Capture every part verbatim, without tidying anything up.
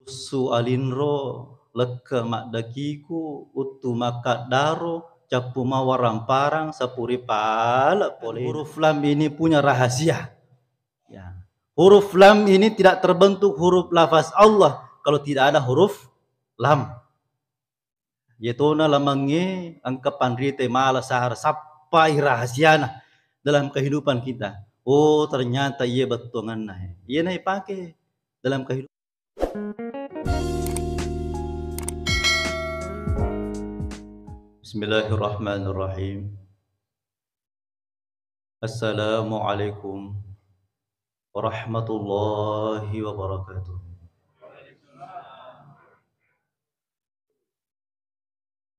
Ussu alinro, lekke maddakiku, uttu makkaddaro, cappu mawaramparang, sapuri pale pole. Huruf lam ini punya rahasia. Ya. Huruf lam ini tidak terbentuk huruf lafaz Allah kalau tidak ada huruf lam. Yetona lamengnge engka panrita mala sahara sappai rahasiana dalam kehidupan kita. Oh, ternyata iya bettuanganna. Iyana ipake dalam kehidupan. Bismillahirrahmanirrahim. Assalamualaikum warahmatullahi wabarakatuh.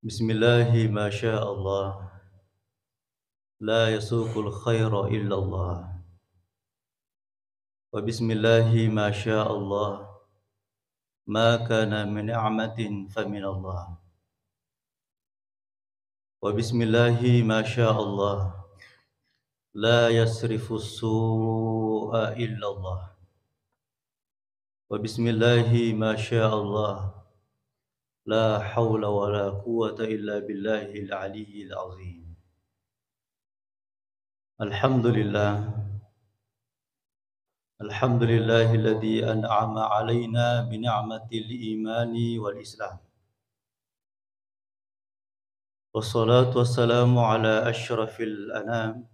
Bismillahi masya Allah, la yasuqul khaira illallah. Wa bismillahi masya Allah, ma kana min ni'matin faminallah. Wa bismillahi masya Allah, la yasrifu su'a illallah. Wa bismillahi masya Allah, la haula wa la quwwata illa billahil aliyyil azim. Alhamdulillah. Alhamdulillahilladzi an'ama alaina bi ni'matil imani wal islam. Wassalatu wassalamu ala asyrafil anam,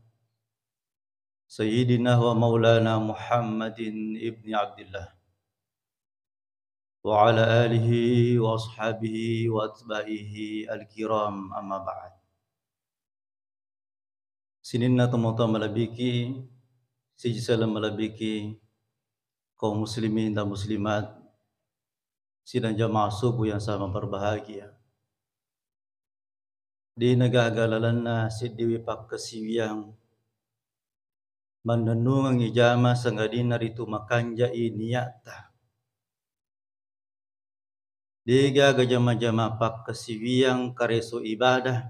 sayyidina wa maulana Muhammadin ibni Abdillah, wa ala alihi wa ashabihi wa atba'ihi al-kiram, amma ba'd. Sininna tomatoa malebbiki, siji selleng malebbiki, kaum muslimin dan muslimat, sidang jamaah subuh yang sama berbahagia. Dé' nagaga lalenna séddiwi pakkasiwiyang mannennungeng ijama sangadinna ritu makanja'i niatta. Dé' gaga jama-jama pakkasiwiyang karéso ibadah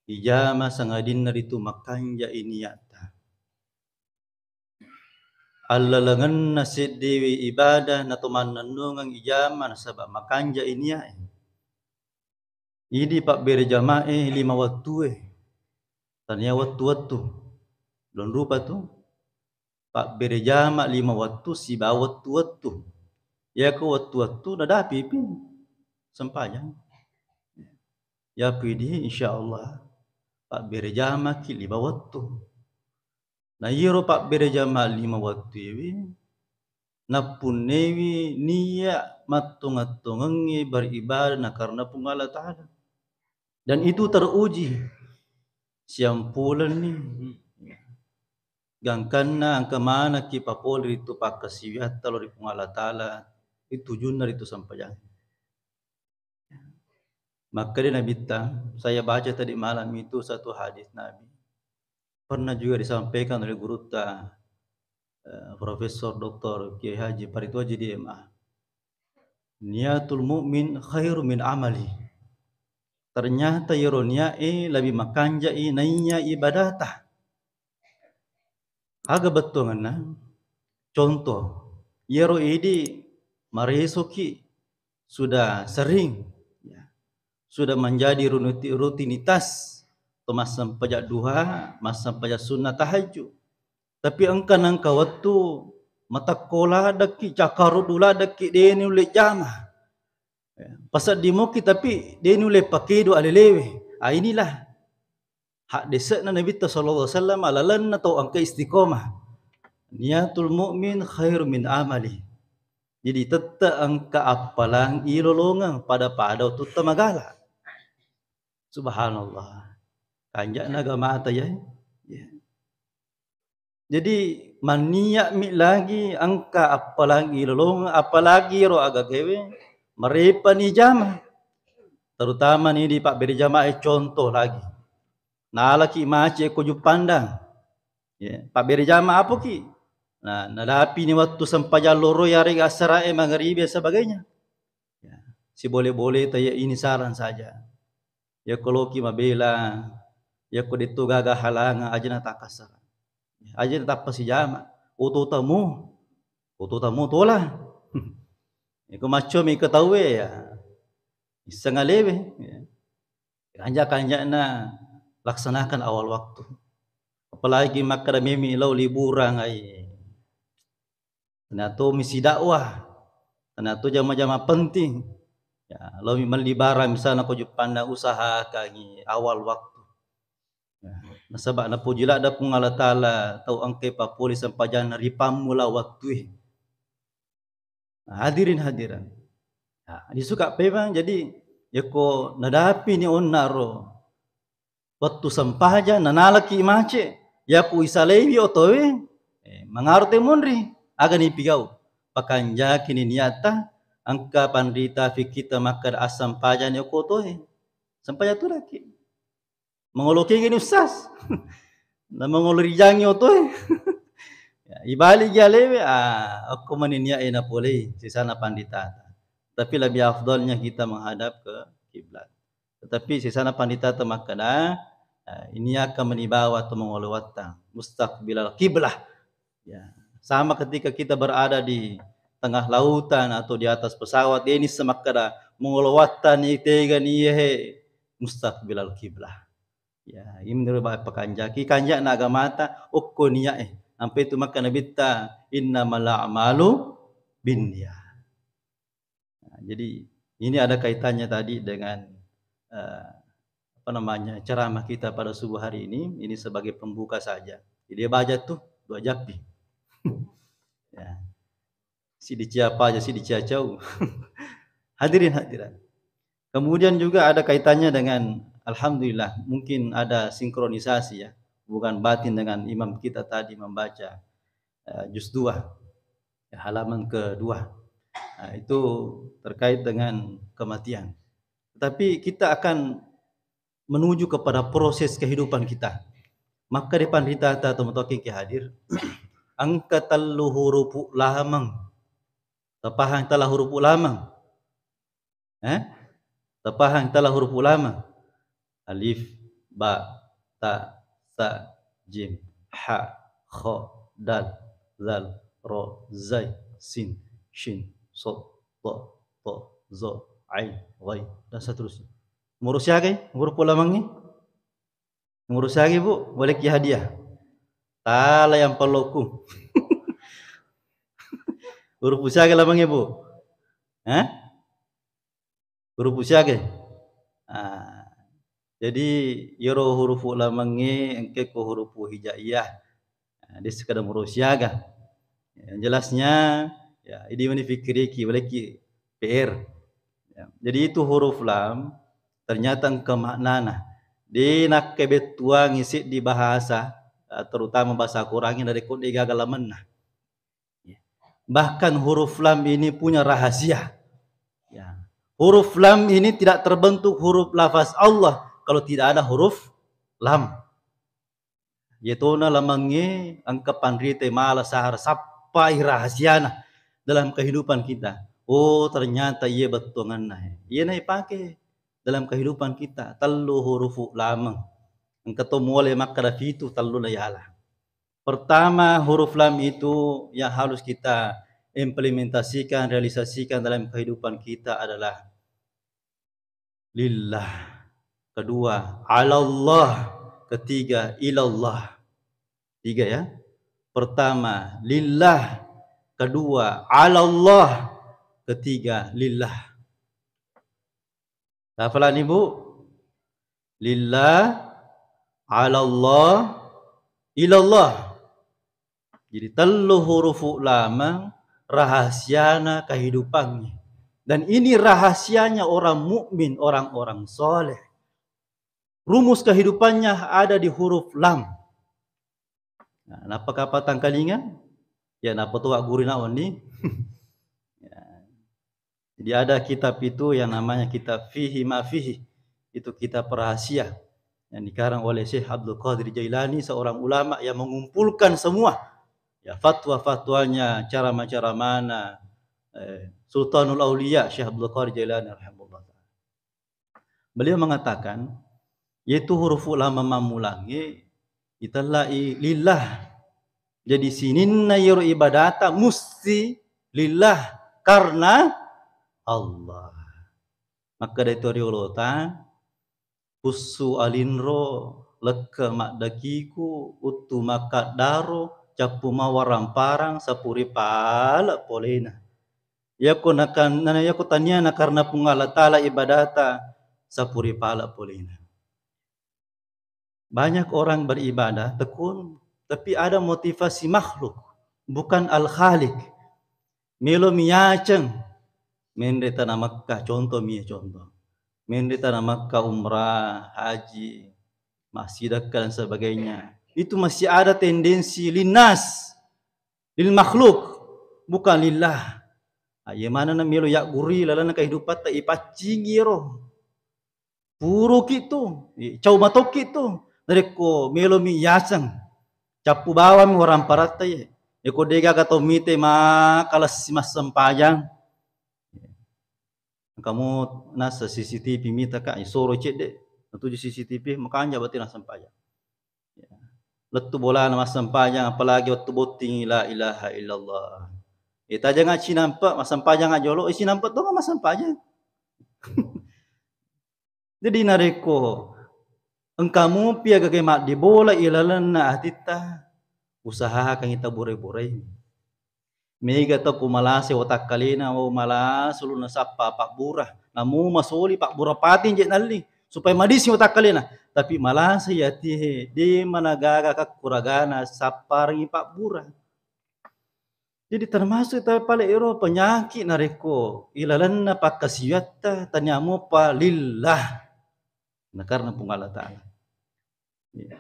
ijama sangadinna ritu makanja'i niatta. Allalengenna séddiwi ibadah nato mannennungeng ijama nasaba makanja'i nia'é. Idi pabbéré jama'é lima wettué, tania wettu-wettu. Don rupa tu pabbéré jama lima wettu sibawa wettu-wettu. Iyako wettu-wettu nadapipi sempajang. Iyapi idi insyaallah pabbéré jamaki lima wettu. Na iyaro pabbéré jama lima wettuéwi, nappunnéwi niya' mattongeng-tongengngé beribadah na karena Puang Allah Ta'ala. Dan itu teruji. Siampulenni. Gangkanna engka manekki papolé ritu pakkasiwiatta lao ri Puang Allah Ta'ala, itu tujunna ritu sempajang. Makkeda Nabitta, saya baca tadi malam itu satu hadis Nabi. Pernah juga disampaikan oleh gurutta, eh, Profesor Doktor Kiai Haji Parituaji di M A. Niatul mu'min khairu min amali. Ternyata iyaro nia'é lebih makanja'i naiya ibadata. Aga bettuangenna? Contoh, iyaro idi marésoki sudah sering, ya, sudah menjadi runuti-, rutinitas to massempajang duha, massempajang sunnah tahajud. Tapi engka nengka wettu matekko ladekki, cakkaruddu ladekki, dé' nulle jama. Ya, pasedding moki tapi dé' nulle pakedo aleléwé. Ah, inilah haddese'na Nabitta sallallahu alaihi wasallam lalenna tau engka istiqomah. Niatul mu'min khairu min amali. Jadi tette engka appalang ilolongeng pada-pada tutta magala. Subhanallah. Kanja'na agamata ya. Ya. Jadi, mannia'mi lagi engka appalang ilolongeng, apalagi ro agagaéwé, marépani jama. Terutama ni di pabbéré jamaé contoh lagi. Nalaki maci ko Juppandang. Ya, pabbéré jama apoki? Nah, nadapini wettu sempajang loro yaréga assaraé, magaribi dan sebagainya. Ya, sibolé-bolé ta iya ini saran saja. Yakko loki mabéla, yakko dé'to gaga halangeng, aja' na takassara. Aja' na tappa sijama. Oto tamu, oto tamu tola. Iko maccomi ke tauwe ya, isseng alewe, ya. Kanja-kanjana laksanakan awal waktu. Apalagi makkeda memi lao liburang ai. Tania to misi dakwah, tania to jama-jama penting. Ya, laomi melli barang misalna ko juppanna, usahakangngi awal waktu. Ya, nasaba napoji ladde Puang Allah Taala tau engkai papole sempajanna ri pammula wattue. Hadirin hadirat. Ya, disuka pemang jadi yako nadapini onna ro wettu sempajang nanalaki mace, yaku isalaiwi otoe, eh, mangaro te monri, aga nipigau? Pakanjakini niatta, engka panrita fikkita makkeda assempajang ni okko otoe. Sempajang tu laki. Mangolo kegeni ustaz. Na mangolo rijangi otoe. Ya, ibalik gi alewe, ah, okko mani niat e napolei, sisana panrita. Tapi lebih afdalnya kita menghadap ke kiblat. Tetapi sisana panrita tau makkeda, eh, ini akan menibawa atau mengolowatta mustaqbilal kiblah. Ya, sama ketika kita berada di tengah lautan atau di atas pesawat, ini semakkeda mengolowatta ni tega ni, yehe, mustaqbilal kiblah. Ya, ini menurut pakanjaki, kanjana agamata, okko niat e. Sampai itu maka nabitta, innamal a'malu binniyat. Nah, jadi ini ada kaitannya tadi dengan, eh, apa namanya, ceramah kita pada subuh hari ini. Ini sebagai pembuka saja. Jadi dia baca tuh dua japi. Ya. Sidi cia paja, sidi cia cau. Hadirin hadirat. Kemudian juga ada kaitannya dengan, alhamdulillah, mungkin ada sinkronisasi ya, hubungan batin dengan imam kita tadi membaca, eh, juz dua, ya, halaman kedua. Nah, itu terkait dengan kematian. Tetapi kita akan menuju kepada proses kehidupan kita. Maka di panrita ta teman-teman ki hadir, engka tellu hurufu lameng. Tapahang tala hurufu lameng? Eh? Tapahang tala hurufu lameng? Alif, ba, ta, sa, jim, ha, kha, dal, zal, ro, zai, sin, shin, so, to, to, zo, ain, ghain, dan seterusnya. Nomor siaga hurufu lamengnge? Nomor siaga, Bu? Boleh ki hadiah. Tala yang perloku. Hurufu siaga lamengnge, Bu? Hah? Hurufu siaga? Ah, jadi iyaro hurufu lamengnge engka ko hurufu hijaiyah. Nah, de sekadar muro siaga. Yang jelasnya, ya, idi mani fikiriki, waleki P R. Ya, jadi itu huruf lam ternyata engka maknana. De nakkebettuangi seddi bahasa, eh, terutama bahasa Qurangnge narekko de gaga lamenna. Ya. Bahkan huruf lam ini punya rahasia. Ya. Huruf lam ini tidak terbentuk huruf lafaz Allah kalau tidak ada huruf lam. Yetona lamengnge engka panrita mala sahara sappai rahasiana dalam kehidupan kita. Oh, ternyata iya bettuanganna. Iya na ipake dalam kehidupan kita. Tellu hurufu lameng. Engka to muale makkada fitu, tellu na yala. Pertama, huruf lam itu yang harus kita implementasikan, realisasikan dalam kehidupan kita adalah lillah. Kedua, alallah. Ketiga, ilallah. Tiga ya. Pertama, lillah. Kedua, alallah. Ketiga, lillah. Hafalani, Bu? Lillah, alallah, ilallah. Jadi tellu hurufu lameng rahasiana kehidupannya. Dan ini rahasianya orang mukmin, orang-orang soleh. Rumus kehidupannya ada di huruf lam. Nah, nappa kapang tangkalinga? Ya, nappa to guru na oni. Ya. Jadi ada kitab itu yang namanya kitab Fihi Ma Fihi. Itu kitab rahasia yang dikarang oleh Syekh Abdul Qadir Jailani, seorang ulama yang mengumpulkan semua, ya, fatwa-fatwanya, ceramah-ceramahna, eh, Sultanul Aulia Syekh Abdul Qadir Jailani rahimahullah. Beliau mengatakan, yaitu hurufu lam mammulangnge itellai lillah. Jadi sininna yero ibadata musti lillah, karena Allah. Makkeda to riolota, pussu alinro, lekke maddakiku, uttu makkaddaro, cappu mawaramparang, sapuri pale polena. Yako nakan-, nana yako tania nakarna Puang Allah Ta'ala ibadata, sapuri pale polena. Banyak orang beribadah tekun, tapi ada motivasi makhluk, bukan Al-Khaliq. Melo miyaceng, menre tana Mekka, contoh mi, contoh. Menre tana Mekka, umrah, haji, massidakka dan sebagainya. Itu masih ada tendensi linnas, lil makhluk, bukan lillah. Ah, iya manenna melo yagguri lalenna kehidupatta ipaccingi ero. Puroki tu, eh, cau matokki tu. Narekko melomi yaseng, cappu bawammi waramparatta ye. Yako degaga tau mite makalessi massempajang. Kamu nasa C C T V mita, Kak, soro cedde, natuju C C T V, makanja berarti nassempajang. Ya. Lettu bolana massempajang, apalagi wettu botting, la ilaha illallah. Eh, tajanga cinampe, massempajang jolo, eh, cinampe tu massempajang. Jadi narekko engka mupi agaga maddibola ilalenna atitta, usahakan ita bore-borei. Mega tau ko malase watakkalena, oh, malase ulunna sappa pabbura. Namu masoli pabbura pating je nalli supaya madisi watakkalena. Tapi malase yati he, de managaga kakkuragana sapparengi pabbura. Jadi termasuk ta pale ero penyakit narekko ilalenna pakkasiwiatta tania mupa lillah. Nakarna Puang Allah Ta'ala. Iya.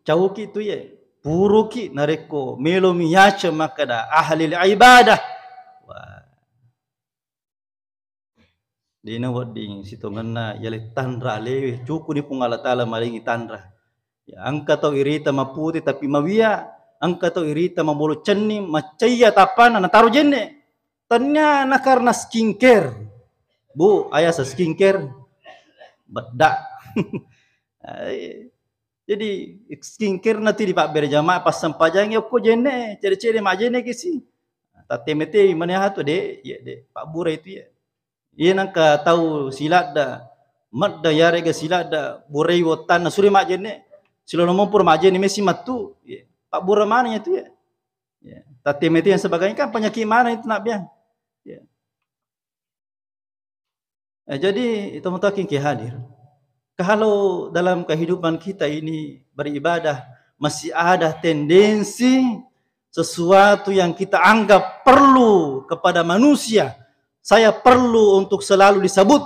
Cauki tu ye, puruki narekko melomi yace makkeda ahli ibadah. Wah. Dena wedding sitongenna yale tanra alewe, cukuni Puang Allah Ta'ala maringi tanra. Ya, engka tau irita mapute tapi mawia, engka tau irita mabolo cenning, maccaiya tappana nataro jenne. Tania nakarna skincare. Bu, ayasa skincare? Bedda. Jadi skincare na tu dipabbere jamaah passempajangi okko jenne, cede-cede majenne kisi. Tatteme-teme mani aha tu, de, ye, de, pabbura itu ye. Iye nangka tau siladda, medda yarega siladda, burai wottanna suri majenne, silono mompur majenne mesi mattu, ye. Pabbura mana itu ye. Ya. Tatteme-teme sebagainya kan penyakit mana itu nak biang. Ya. Eh, jadi, teman-teman yang hadir, kalau dalam kehidupan kita ini beribadah, masih ada tendensi sesuatu yang kita anggap perlu kepada manusia, saya perlu untuk selalu disebut,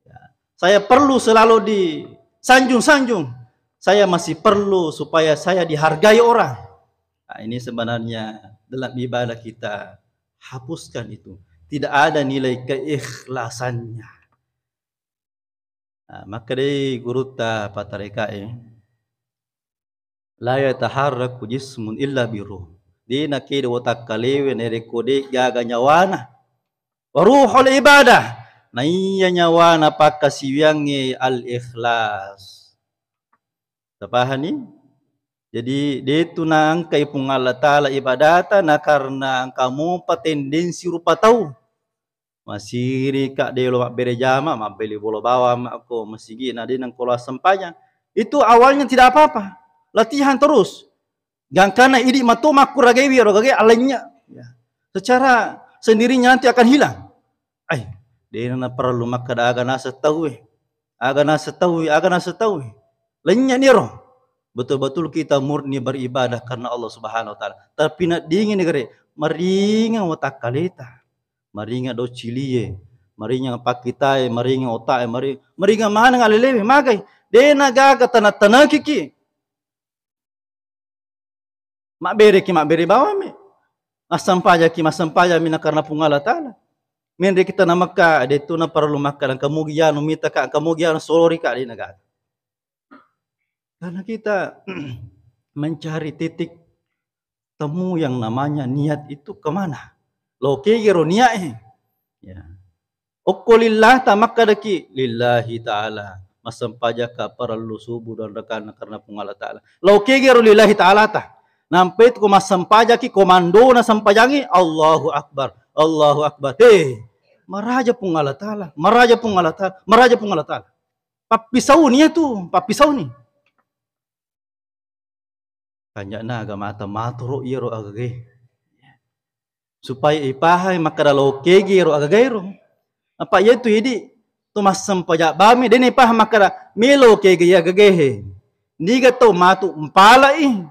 ya, saya perlu selalu disanjung-sanjung, saya masih perlu supaya saya dihargai orang. Nah, ini sebenarnya dalam ibadah kita hapuskan itu. Tidak ada nilai keikhlasannya. Nah, maka dei gurutta patarekae, la yataharraku jismun illa biruh. De nakeda watakkalewe narekko de gaga nyawana. Wa ruhul ibadah. Naiya nyawana pakkasiwiangnge al-ikhlas. Tapahani? Jadi, detu naengkai Puang Allah Ta'ala ibadata, nakarna engka mopa tendensi rupa tau. Masiri ka delo mabbere jama, mabbeli bola bawang makko masigi na de nengkolo assempajang. Itu awalnya tidak apa-apa. Latihan terus. Gangkana idi mato makkuragaiwi ero gage alanya. Ya. Secara sendirinya nanti akan hilang. Ai, dena naparellu makkeda aga naseng tauwe. Aga naseng tauwe, aga naseng tauwe. Lenya niro. Betul-betul kita murni beribadah karena Allah Subhanahu wa Ta'ala. Tapi na dingin negeri, maringa watakkaleta. Maringa docilie, maringa pakkitae, maringa otae, mari-, maringa maneng alelewe, magai. Dena gaga tana-tanakiki. Mabbereki mabbere bawammi. Massampajaki massampajammi nakarna Puang Allah Ta'ala. Menre kita na Mekka, de tu naparellu makkeda engka mugi anu mitaka, engka mugi anu sorika, de nagaga. Karena kita mencari titik temu yang namanya niat itu kemana. Lokegero niat e. Ya. Okko lillah ta makkedaki lillahi ta'ala. Massempajakka parellu subuh dua rakaat karena Puang Allah Ta'ala. Lokegero lillahi ta'ala ta. Nampai tu ko massempajaki komandona sempajangi, Allahu Akbar. Allahu Akbar. He. Maraja Puang Allah Ta'ala, maraja Puang Allah Ta'ala, maraja Puang Allah Ta'ala. Pappisauni iyatu, pappisauni. Kanja'na agamata matoro iyaro agagae. Supaya ipahang makkada lo kegi iyaro agagaero. Apa iyatu idi to massempajang bami, dena ipahang makkada melo kegi iya agagae. Niga to matu mpalai.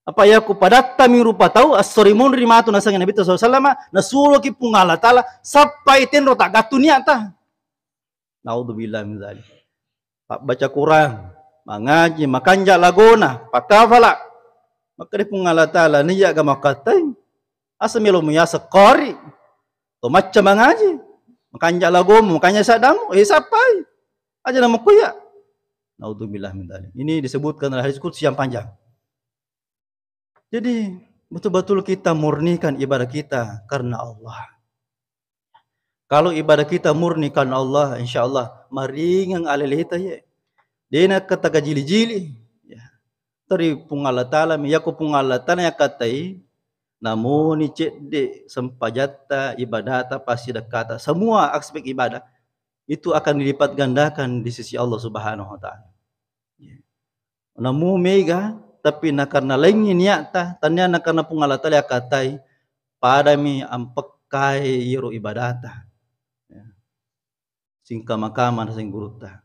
Apa iya ku padattami rupa tau, assori monri matu nasengnge Nabitta sallallahu alaihi wasallam, nasuroki Puang Allah Ta'ala, sappai tenro taggattu niatta. Naudzubillah min dzalik. Pabbaca Quran, mangaji, makanja lagona, pakafala. Makkeda Puang Allah Ta'ala, naiya ga makattai. Asa melo muyaseng qari. To macca mangaji, makanja lagomu, makanja saddamu, eh sappai. Aja namakkuya. Naudzubillah min dzalik. Ini disebutkan dalam hadis qudsi yang panjang. Jadi, betul-betul kita murnikan ibadah kita karena Allah. Kalau ibadah kita murni karena Allah, insya Allah maringeng aleleta ye. Dena kata kajili-jili. Ya. Teri Puang Allah Ta'ala mi, yako Puang Allah Ta'ala yang katai, namuni cedde sempajatta, ibadata, pasti dekata. Semua aspek ibadah itu akan dilipat gandakan di sisi Allah Subhanahu wa Ta'ala. Ya. Namu mega, tapi nakarena laingngi niatta, tania nakarena Puang Allah Ta'ala yakkatai, padami ampekkai iyaro ibadata. Ya. Singka makama naseng gurutta.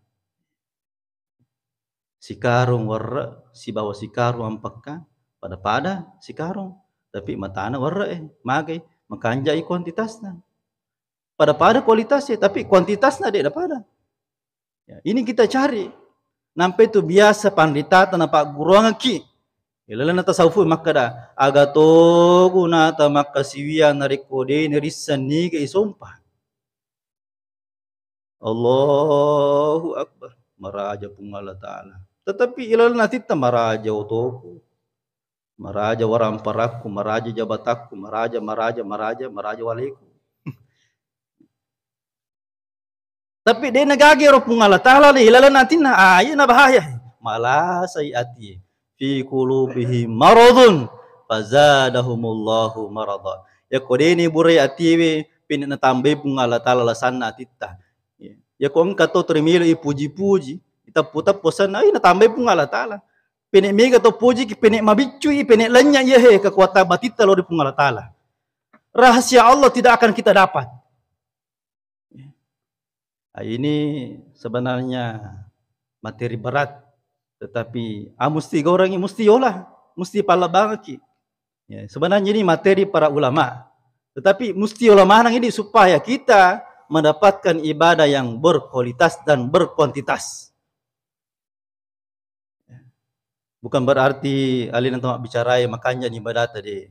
Sikarung werre, sibawa sikarung ampekka, pada-pada sikarung. Tapi matana werre, eh, magai, makanjai kuantitasna. Pada-pada kualitasnya, tapi kuantitasna de pada. Ya, ini kita cari. Nampai tu biasa panritata napagguruangki. Ilalenna tasawuf makkada, aga to gunata makkasiwiang narekko de narissenni ga isompa. Allahu Akbar. Maraja Puang Allah Ta'ala. Tetapi ilalenna atitta maraja otoku. Maraja waramparakku, maraja jabatakku, maraja, maraja, maraja, maraja waleku. Tapi de nagage ro Puang Allah Ta'ala le ilalenna atinna, ah, iya na bahaya. Malasai ati. Fi qulubihim maradun fazadahumullahu marada. Yako de ni burai atiwe, pini natambai Puang Allah Ta'ala lasanna atitta. Yako engka to terimilo ipuji-puji, iteppu-teppu senna, ih, natambai Puang Allah Ta'ala. Pene mega to puji ki, pene mabiccui, pene lenya iya he kekuatan batitta lo di Puang Allah Ta'ala. Rahasia Allah tidak akan kita dapat. Ah, ini sebenarnya materi berat, tetapi, ah, musti gorengi, musti yola, musti pallebangaki. Ya, sebenarnya ini materi para ulama, tetapi musti yola maneng ini supaya kita mendapatkan ibadah yang berkualitas dan berkuantitas. Bukan berarti alena tau mabbicarai makanja ni ibadata de.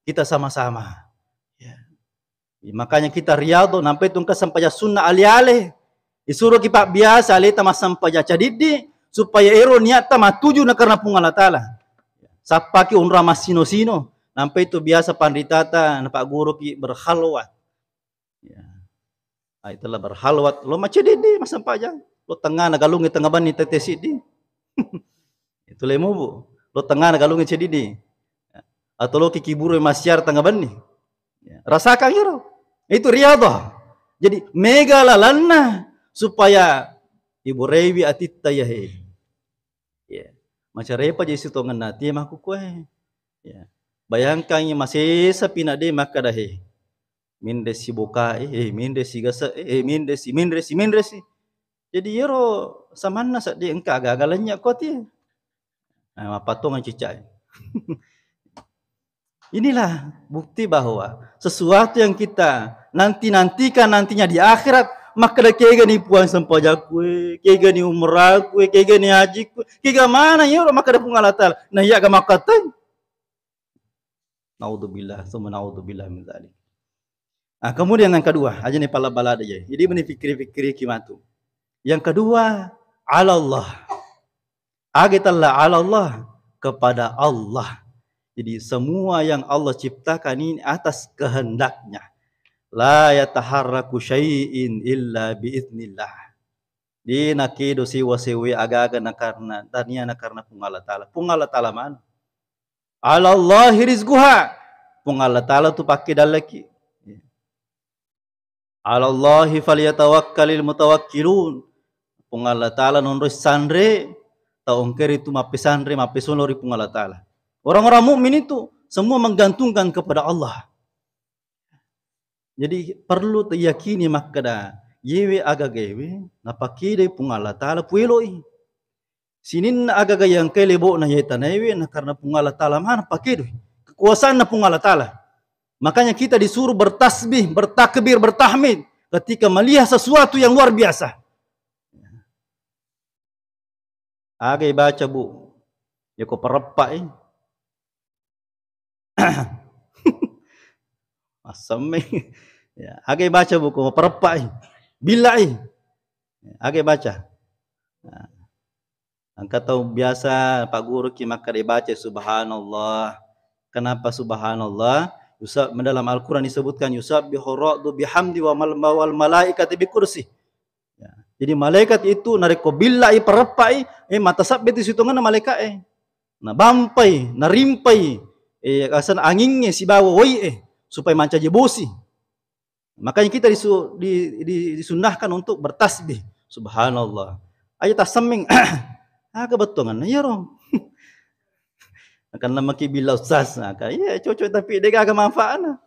Kita sama-sama. Ya. Makanya kita riyadho, nampai tu engka sempajang sunna ale-ale. Isuroki pabbiasa aleta massempajang cadiddi, supaya ero niatta matuju na karena Puang Allah Ta'ala. Sappaki onrang massino-sino, nampai tu biasa panritata napagguruki berkhalwat. Ya. Ai telah berkhalwat, lo macedidi massempajang. Lo tengngana galungnge tengnga benni tette siddi. Itu lemubu. Lo tengngana galungnge cedidi. Ya. Atau lo kikiburu massiar tengnga benni. Ya. Rasakan iro. Itu riyadhah. Jadi mega lalanna supaya ibureiwi atitta yahe. Ya. Macarepa je sitongenna ati makkukue. Ya. Bayangkangngi masesa pina de makkada he. Minresi bokae, eh, minresi gase'e, eh, minresi, minresi, minresi. Jadi iyaro samanna sedding engka aga-aga lennye ko ati. Nah, mappatongeng cicak. Inilah bukti bahwa sesuatu yang kita nanti-nantikan nantinya di akhirat, makkeda kegani puang sempajakku e, kegani umrahku e, kegani hajiku e, kega maneng iyaro makkeda Puang Allah Ta'ala. Nah, iya ga makkatai. Naudzubillah, summa naudzubillah min dzalik. Nah, kemudian yang kedua, aja nih pala balada ya. Jadi meni pikir-pikir ki matu. Yang kedua, alallah. Age tella alallah, kepada Allah. Jadi semua yang Allah ciptakan ini atas kehendaknya. La yataharraku syai'in illa biiznillah. De nakedo sewa-sewa aga-aga na karena tania na karena Puang Allah Ta'ala. Puang Allah Ta'ala mana? Alallahi rizquha. Puang Allah Ta'ala tu pakke dallaki. Alallahi falyatawakkalil mutawakkilun. Puang Allah Ta'ala nonroi sanre, tau engkeri tu mappesanre, mappesona lao ri Puang Allah Ta'ala. Orang-orang mukmin itu semua menggantungkan kepada Allah. Jadi perlu teyakini makkeda, yewe agagaewe napakedoi Puang Allah Ta'ala pueloi. Sininna agaga yang engkae lebo'na iyae tanaewe, na karena Puang Allah Ta'ala mana pakedoi. Kekuasaanna Puang Allah Ta'ala. Makanya kita disuruh bertasbih, bertakbir, bertahmid ketika melihat sesuatu yang luar biasa. Aga ibaca, Bu? Yako pareppai. Assemme. Ya, aga ibaca, Bu, ko pareppai. Billai. Ya, aga ibaca. Nah, engka tau biasa pagguruki makkeda baca subhanallah. Kenapa subhanallah? Yusa-, dalam Al-Quran disebutkan, "Yusabbihu ra'du bihamdi wa mal-, wal malaikati bikursi." Ya. Jadi malaikat itu narekko billai, pareppai, eh, matasabbe tu sitongenna malaika'e. Nabampai, narimpai, eh, asan angingnge sibawa wai'e supaya mancaji bosi. Makanya kita disu-, di, di, disunnahkan untuk bertasbih. Subhanallah. Aja tassemmeng. Aga bettuanganna iyaro. Akan namaki bila ustaz, nah, ka-, iya cocok tapi de gaga manfaatna.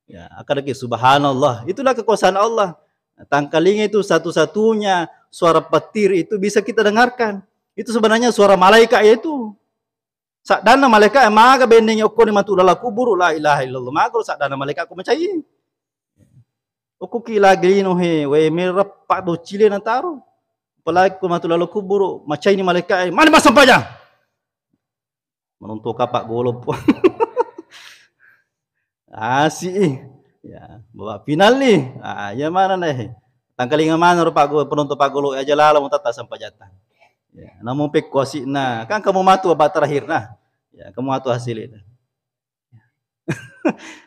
Ya, akadaki subhanallah. Itulah kekuasaan Allah. Tangkalinga itu satu-satunya suara petir itu bisa kita dengarkan. Itu sebenarnya suara malaikat itu. Saddanna malaika e maga bennengngi okkoni matu dalam kuburu, la ilaha illallah, magaro saddanna malaika ko macai. Okkoki lagi lino he, we mereppa doccile nataro. Apalagi ko matu dalam kuburu, macaini malaika e, "Mani massempajang?" Manonto kapa golong puang. Asi i. Ya, bawa pinalli. Ah, iya mana nih? Tangkalinga mana rupa go penonton pagolo aja lalo mau tata sampajata. Ya, namu pekko asikna. Kan kamu matu apa terakhir nah. Ya, kamu matu hasilnya.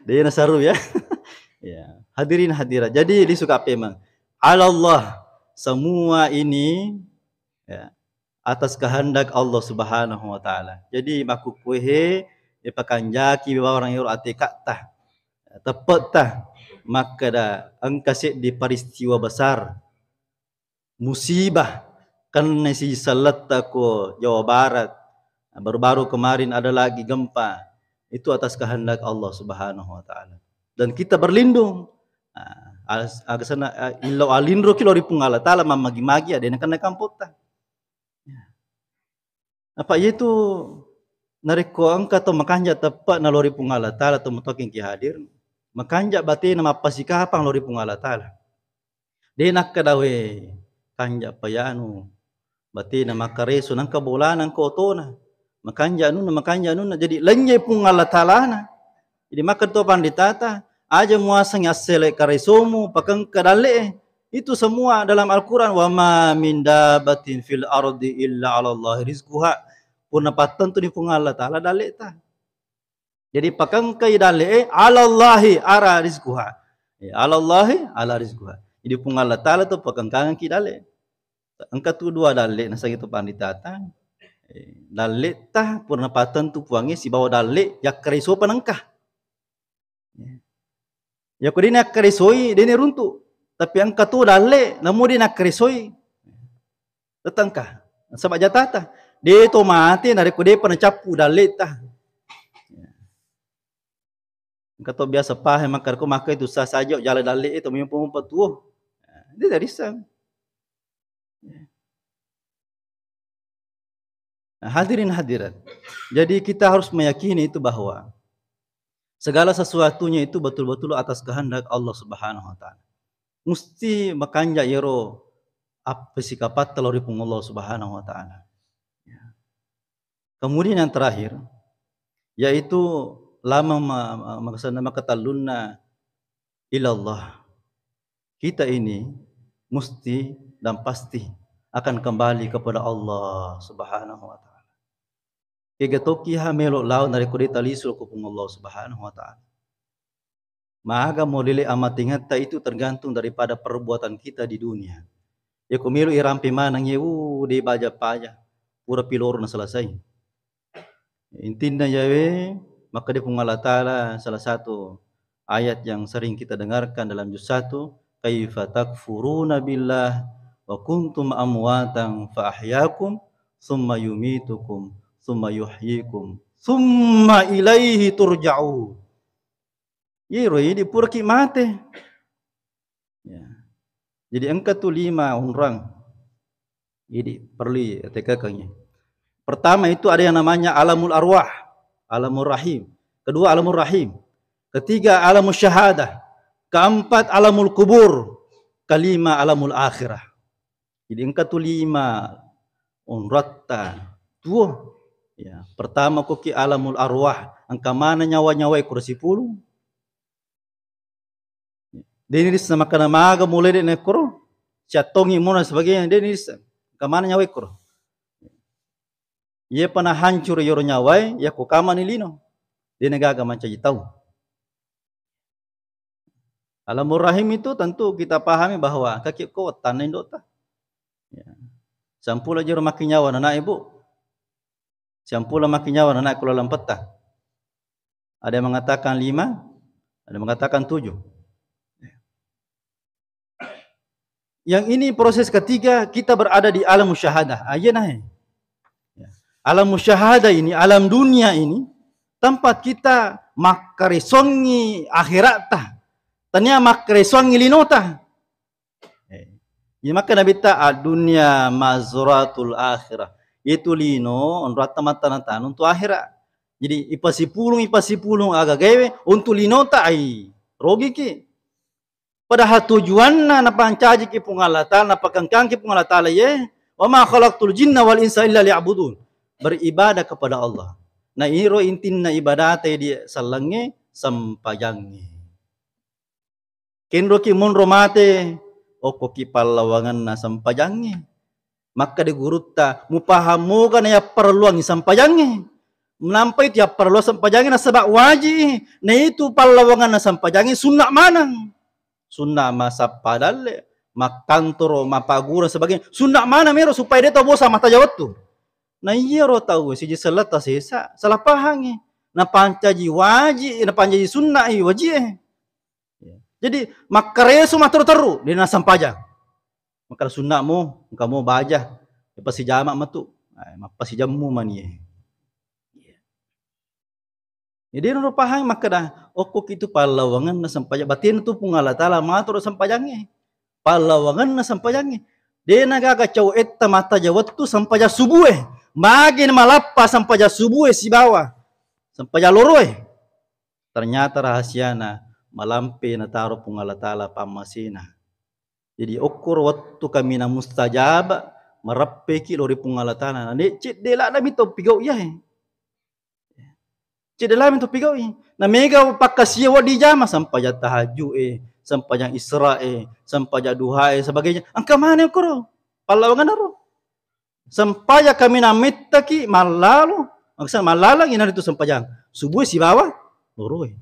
Dia nasaru ya. Ya, hadirin hadirat. Jadi lisuka pemang. Alallah, semua ini ya, atas kehendak Allah Subhanahu wa Ta'ala. Jadi makkukkuehe, ipakanjaki bawa orang ero ateka'ta, teppe'ta, makkeda engka seddi peristiwa besar, musibah, kennesi selletta ko Jawa Barat, baru-baru kemarin ada lagi gempa, itu atas kehendak Allah Subhanahu wa Ta'ala. Dan kita berlindung. Nah, as-, agasana, eh, illau alinro ki lao ri Puang Allah Ta'ala, mammagi-magi ada yang kena kampotta. Ya. Apa iyatu narekko engka to makanja teppe' na lao ri Puang Allah Ta'ala, to mutokeng ki hadir, makanja batena mappasikapang lao ri Puang Allah Ta'ala. De nakkeda we kanja payanu batena makkareso nangka bolana engka otona. Makanja anunna, makanja anunna. Jadi lenynye Puang Allah Ta'alana. Jadi makkeda to panditata, aja muasengngi assele karesomu, pakengka dalle'e. Itu semua dalam Al-Quran, "Wa ma min dabbatin fil ardi illa 'alallahi rizquha." Purna pattentu ni Puang Allah Ta'ala dalle'ta. Jadi pakengkai dalle'e, 'alallahi ala rizquha. Ya, 'alallahi ala rizquha. Jadi Puang Allah Ta'ala tu pakengkangengki dalle'. Engka tu dua dalle' naseng itu panditata. Eh, dalle'ta purna pattentu Puangnge sibawa dalle' yakkaresopa nengka. Ya. Yako de' nakkaresoi, de' neruntu'. Tapi engka tu dalle', namo de' nakkaresoi, tetengka. Nasaba' jatata. De' to mate narekko de'pa nacappu dalle'ta. Ya. Engka to biasa pahe makkeda ko makka itu sa-, sajo jala dalle'e to mumpa-mumpa tuo. Ya. De' tarisseng. Ya. Nah, hadirin hadirat. Jadi kita harus meyakini itu bahwa segala sesuatunya itu betul-betul atas kehendak Allah Subhanahu wa Ta'ala. Musti makanja' iyaro appesikapatta lao ri Puang Allah Subhanahu wa Ta'ala. Ya. Kemudian yang terakhir, yaitu lama ma-, ma-, makasana makatellunna ilallah. Kita ini musti dan pasti akan kembali kepada Allah Subhanahu wa Ta'ala. Kega tokki ha melo lao narekko de' talisu ko Puang Allah Subhanahu wa Ta'ala. Maga mo lele amatingetta itu tergantung daripada perbuatan kita di dunia. Yako melo irampe maneng ye, uh, de' baja-paja, pura piloro na selesai. Intinna yawe, makkeda Puang Allah Ta'ala salah satu ayat yang sering kita dengarkan dalam juz satu, kaifa takfuruna billah wa kuntum amwatan fa ahyakum, tsumma yumitukum, tsumma yuhyikum, tsumma ilaihi turja'un. Iyaro idi puraki mate. Ya. Jadi engka tu lima onrang. Jadi perlu itekekengngi. Pertama itu ada yang namanya alamul arwah, alamul rahim. Kedua alamul rahim. Ketiga alamul syahadah. Keempat alamul kubur. Kelima alamul akhirah. Jadi engka tu lima onratta tuo. Ya, pertama koki alamul arwah, engka mana nyawa-nyawa kuro sipulung. Deni rissa makkana maga mulai de nekkoro, siattongi mona sebagainya, deni rissa. Engka mana nyawa kuro. Iye pana hancur yoro nyawae, yakko kamani lino. Dena gaga mancaji tau. Alamur rahim itu tentu kita pahami bahwa kaki ko wettanna indota. Ya. Sampula jero makinyawa nana ibu. Sampula makinyawa nana kula lampetta. Ada yang mengatakan lima, ada yang mengatakan tujuh. Yang ini proses ketiga, kita berada di alam syahadah. Ah, iya nah. Ya. Alam syahadah ini, alam dunia ini, tempat kita makkaresongi akhiratta. Tania makkaresongi linota. Eh. Iya maka nabitta, "Ad-dunya mazratul akhirah." Itu lino onratta mattana tanu untuk akhirat. Jadi ipasipulung, ipasipulung agagaewe untuk linota ai rogiki. Padahal tujuanna napancajiki Puang Allah Ta'ala, napakengkangki Puang Allah Ta'ala, ye, "Wa ma khalaqtul jinna wal insa illa liya'budun." Beribadah kepada Allah. Nah, iro intinna ibadate di sellengnge, sempajangnge. Kenroki monro mate, okkoki pallawangenna sempajangnge. Makkeda gurutta, mupahang moga na yapparelluangngi sempajangnge. Nampai tu yapparelluang sempajangnge nasaba waji'i. Naitu pallawangenna sempajangnge sunna maneng. Sunna massappa dalle, makkantoro, mappaguru sebagainya. Sunna maneng mero supaya de tau bosa mattaja wettu. Na iyaro tau siji selletta sesa, salah pahangngi. Napancaji waji, napancaji sunna'i waji'e. Jadi makkareso matteru-teru, de nassempajang. Makkeda sunna'mu, engka mo baja, ipasijama matu. Ai, mappasijammu mani e. Jadi naro pahang makkeda, okkoki tu pallawangenna sempajang. Batinna tu Puang Allah Ta'ala matoro sempajangnge. Pallawangenna sempajangnge. De nagaga cau etta mattaja wettu sempajang subue. Magi malappa sempajang subue sibawa sempajang loroe. Ternyata rahasiana malampe nataro Puang Allah Ta'ala pammasena. Jadi okkoro wettu kaminang mustajab, mareppeki lao ri Puang Allah Ta'ala. Na de cedde lada mi to pigau iyae. Cedde lada mi to pigau i. Na mega pakkasia wedding jama, sempajang tahajud e, sempajang Isra e, sempajang duha e, sebagainya. Engka maneng okkoro pallawangenna ro. Sempajang kaminang mettaki mallalo, maksudna mallalang inaritu sempajang subuh sibawa loroe.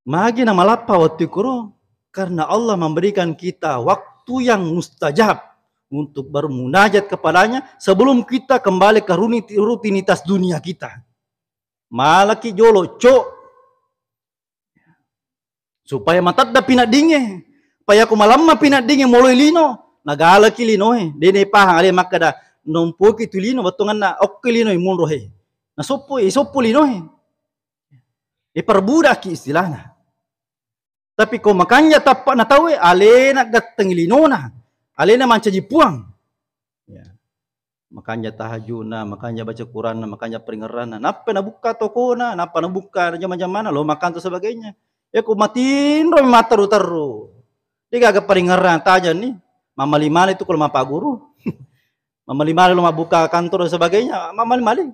Magi namalappa wettu kuro? Karena Allah memberikan kita waktu yang mustajab untuk bermunajat kepada-Nya sebelum kita kembali ke runi-, rutinitas dunia kita. Malaki jolo, cok. Supaya matedda pinaddingnge. Payako malamma pinaddingnge moloi lino, nagalaki linoe. Dene pahang ale makkeda, nompoki tu lino, bettuanna okki linoe munro he. Nasoppo, isoppo linoe. Iperbudakki istilahna. Tapi ko makanja tappa'na tauwe, alena gattengi linona, alena mancaji puang. Ya. Makanja tahajudna, makanja baca Quranna, makanja paringerranna. Nappa nabukka tokona, nappa nabukka jama-jamana, lo makanto sebagainya. Ya ko matinro mi matteru-teru. Degaga paringerrang tajenni. Mammali-mali tu kalau mappaguru. Mammali-mali lo mabbuka kantor dan sebagainya, mammali-mali.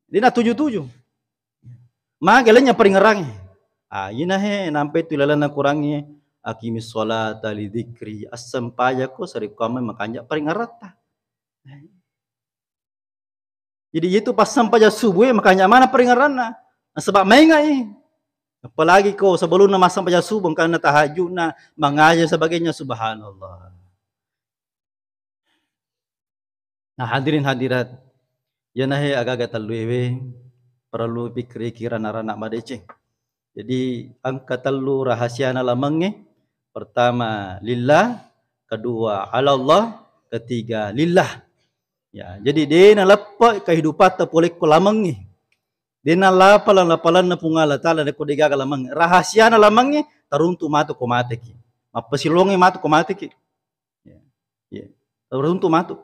De natuju-tuju. Magi lenya paringerrangnge. Ah, ina he, nampai tu ilalenna kurangnge, "Aqimis sholata li dzikri." Assempajako sarekkuammengngi makanja paringerratta. Jadi itu pas sempajang subuh e makanja mana paringerranna. Nasaba maingai. Apalagi ko sebelumna massempajang subuh, engkana tahajudna, mangaji sebagainya, subhanallah. Nah, hadirin hadirat, iyanahe agaga telluewe parellu pikkiriki rana-rana madeceng. Jadi, engka tellu rahasiana lamengnge, Pertama lillah, kedua alallah, ketiga lillah. Ya, jadi de' naleppe' kehidupatta pole ko lamengnge. De' nalapala-, lapalanna Puang Allah Taala ko de' gaga lamengnge. Rahasiana lamengnge, taruntu' matu ko mateki. Mappasilongnge matu ko mateki. Ya. Ya. Taruntu' matu.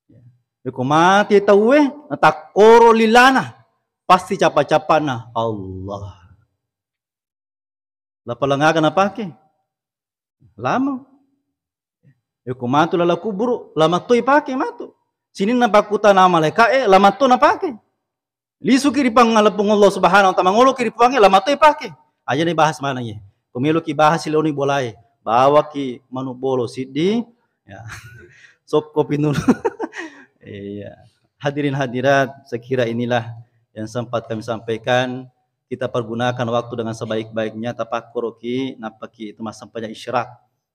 Ya. Ko mate tauwe, natakkoro lillana, pasti capa-capana Allah. Lapalang aga napake? Lameng. Yako matu lala kuburu, lameng toi pake matu. Sininna pakkutana malaeka'e, lameng to napake. Lisuki ri Puang Allah Subhanahu wa Ta'ala, mangoloki ri Puangnge, lameng toi pake. Aja ni bahas maneng ye. Ko meloki bahas siloni bolae, bawaki manu' bolo siddi, ya. Sokko pinulu. Iya. Hadirin hadirat, saya kira inilah yang sempat kami sampaikan. Kita pergunakan waktu dengan sebaik-baiknya, tapakkoroki, nappaki itu massempajang isyraq.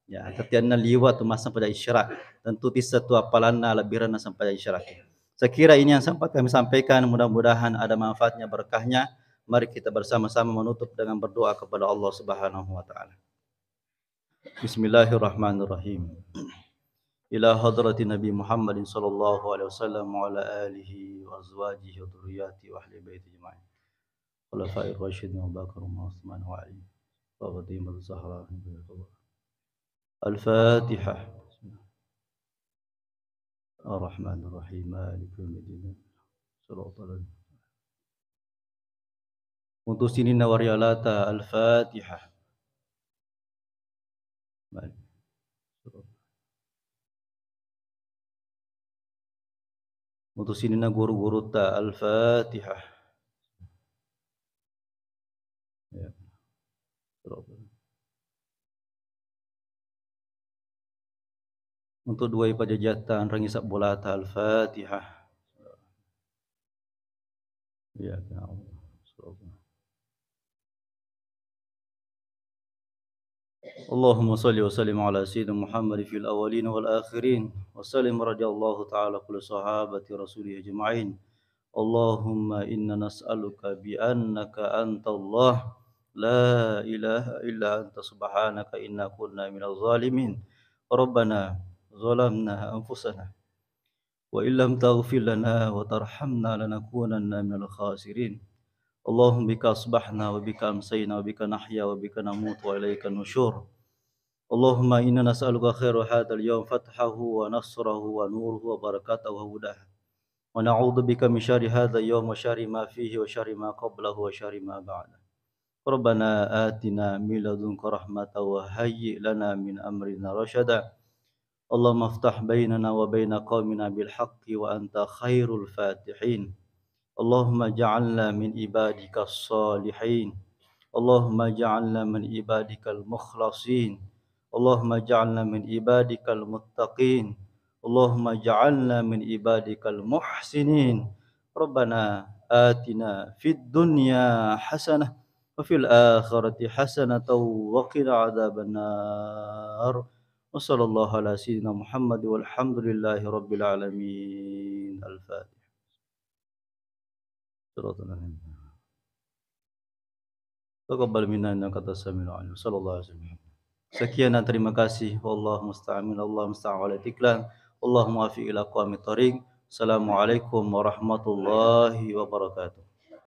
Ya, tetianna liwa tu massempajang isyraq. Tentu tissa tu appalanna lebbiranna sempajang isyraq. Saya kira ini yang sempat kami sampaikan, mudah-mudahan ada manfaatnya, berkahnya. Mari kita bersama-sama menutup dengan berdoa kepada Allah Subhanahu wa Ta'ala. Bismillahirrahmanirrahim. Ila hadratin Nabi Muhammadin sallallahu alaihi wasallam wa ala alihi wa azwajihi wa dzurriyyatihi wa ahli baiti ajma'in. Khulafair Rasyidin Abu Bakar, Umar, Utsman, wa Ali, wa Fatimah Zahra. Al-Fatihah. Ar-Rahmanir Rahim. Maliki yaumiddin. Shiratal ladzina. Untuk sininna warialata, Al-Fatihah. Baik. Untuk sininna guru-gurutta, Al-Fatihah. Ya. Untuk duai pajajatta, rangi sabbolata, Al-Fatihah. Ya Allah. Allahumma salli wa sallim ala sayyidina Muhammad fil awwalin wal akhirin, wa sallim radhiyallahu ta'ala kulli sahabati rasulih ajma'in. Allahumma inna nas'aluka bi annaka antallah, la ilaha illa anta subhanaka inna kunna minaz zalimin. Rabbana zalamna anfusana wa illam taghfir lana wa tarhamna lanakunanna minal khasirin. Allahumma bika asbahna wa bika amsayna wa bika nahya wa bika namutu wa ilaika nusyur. Allahumma inna nas'aluka khaira hadzal yaum, fathahu wa nasrahu wa nuruhu wa barakatuhu wa hudahu. Wa na'udzu bika min syarri hadzal yaum wa syarri ma fihi wa syarri ma qablahu wa syarri ma ba'dah. Rabbana atina min ladunka rahmatan wa hayyi' lana min amrina rasyada. Allahumma iftah bainana wa baina qaumina bil haqqi wa anta khairul fatihin. Allahumma ja'alna min ibadika salihin. Allahumma ja'alna min ibadikal mukhlasin. Allahumma ja'alna min ibadikal muttaqin. Allahumma ja'alna min ibadikal muhsinin. Rabbana atina fid dunya hasanah wa fil akhirati hasanatan wa qina adzaban nar. Wa sallallahu ala sayyidina Muhammad walhamdulillahi rabbil alamin. Al-Fatihah. Shiratal ladzina. Taqabbal minna innaka antas samiul alim. Sallallahu alaihi wasallam. Sekian dan terima kasih. Wallahu musta'an. Allahu musta'an ala tiklan. Allahumma afi ila qawmi tariq. Assalamualaikum warahmatullahi wabarakatuh.